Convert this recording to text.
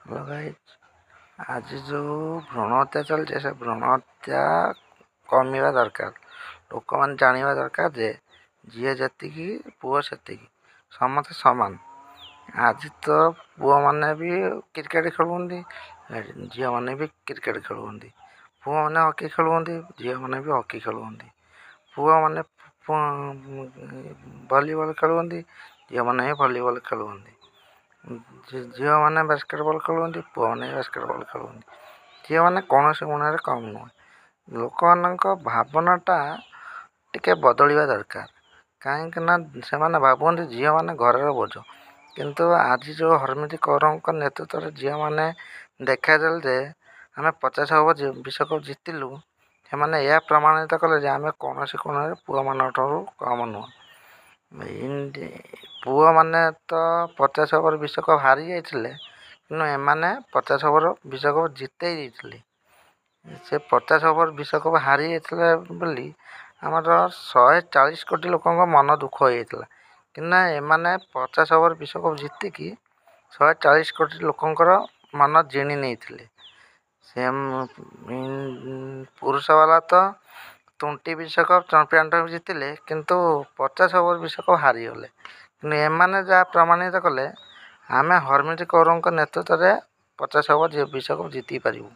Hello, ଆଜି ଯେଉଁ ଭ୍ରୂଣ ହତ୍ୟା ଚାଲିଛି, ସେ ଭ୍ରୂଣ ହତ୍ୟା କମିବା ଦରକାର। ଲୋକମାନେ ଜାଣିବା ଦରକାର ଯେ ଝିଅ ଯେତିକି ପୁଅ ସେତିକି, ସମସ୍ତେ ସମାନ। ଆଜି ତ ପୁଅମାନେ ବି କ୍ରିକେଟ୍ ଖେଳୁଛନ୍ତି, ଝିଅମାନେ ବି କ୍ରିକେଟ୍ ଖେଳୁଛନ୍ତି। ପୁଅମାନେ ହକି ଖେଳୁଛନ୍ତି, ଝିଅମାନେ ବି ହକି ଖେଳୁଛନ୍ତି। ପୁଅମାନେ ଭଲିବଲ୍ ଖେଳୁଛନ୍ତି, ଝିଅମାନେ ବି ଭଲିବଲ୍ ଖେଳୁଛନ୍ତି। ଝିଅମାନେ ବାସ୍କେଟବଲ୍ ଖେଳୁଛନ୍ତି, ପୁଅମାନେ ବି ବାସ୍କେଟବଲ୍ ଖେଳୁଛନ୍ତି। ଝିଅମାନେ କୌଣସି ଗୁଣରେ କମ୍ ନୁହେଁ। ଲୋକମାନଙ୍କ ଭାବନାଟା ଟିକେ ବଦଳିବା ଦରକାର, କାହିଁକିନା ସେମାନେ ଭାବନ୍ତି ଝିଅମାନେ ଘରର ବୋଝ। କିନ୍ତୁ ଆଜି ଯେଉଁ ହରମିତ କୌରଙ୍କ ନେତୃତ୍ୱରେ ଝିଅମାନେ ଦେଖାଇଦେଲେ ଯେ ଆମେ 50 ଓଭର ବିଶ୍ୱକପ୍ ଜିତିଲୁ, ସେମାନେ ଏହା ପ୍ରମାଣିତ କଲେ ଯେ ଆମେ କୌଣସି କୋଣରେ ପୁଅମାନଙ୍କ ଠାରୁ କମ୍ ନୁହଁ। ପୁଅମାନେ ତ 50 ଓଭର ବିଶ୍ୱକପ୍ ହାରି ଯାଇଥିଲେ, କିନ୍ତୁ ଏମାନେ 50 ଓଭର ବିଶ୍ୱକପ୍ ଜିତେଇ ଦେଇଥିଲେ। ସେ 50 ଓଭର ବିଶ୍ୱକପ୍ ହାରି ଯାଇଥିଲେ ବୋଲି ଆମର 140 କୋଟି ଲୋକଙ୍କ ମନ ଦୁଃଖ ହୋଇଯାଇଥିଲା, କିନ୍ତୁ ଏମାନେ 50 ଓଭର ବିଶ୍ୱକପ୍ ଜିତିକି 140 କୋଟି ଲୋକଙ୍କର ମନ ଜିଣି ନେଇଥିଲେ। ସେ ପୁରୁଷ ବାଲା ତ 20 ବିଶ୍ୱକପ୍ ଚାମ୍ପିଅନ୍ ଟ୍ରଫି ଜିତିଲେ, କିନ୍ତୁ 50 ଓଭର ବିଶ୍ୱକପ୍ ହାରିଗଲେ। କିନ୍ତୁ ଏମାନେ ଯାହା ପ୍ରମାଣିତ କଲେ, ଆମେ ହରମିତ କୌରଙ୍କ ନେତୃତ୍ୱରେ 50 ଓଭର ବିଶ୍ୱକପ୍ ଜିତି ପାରିବୁ।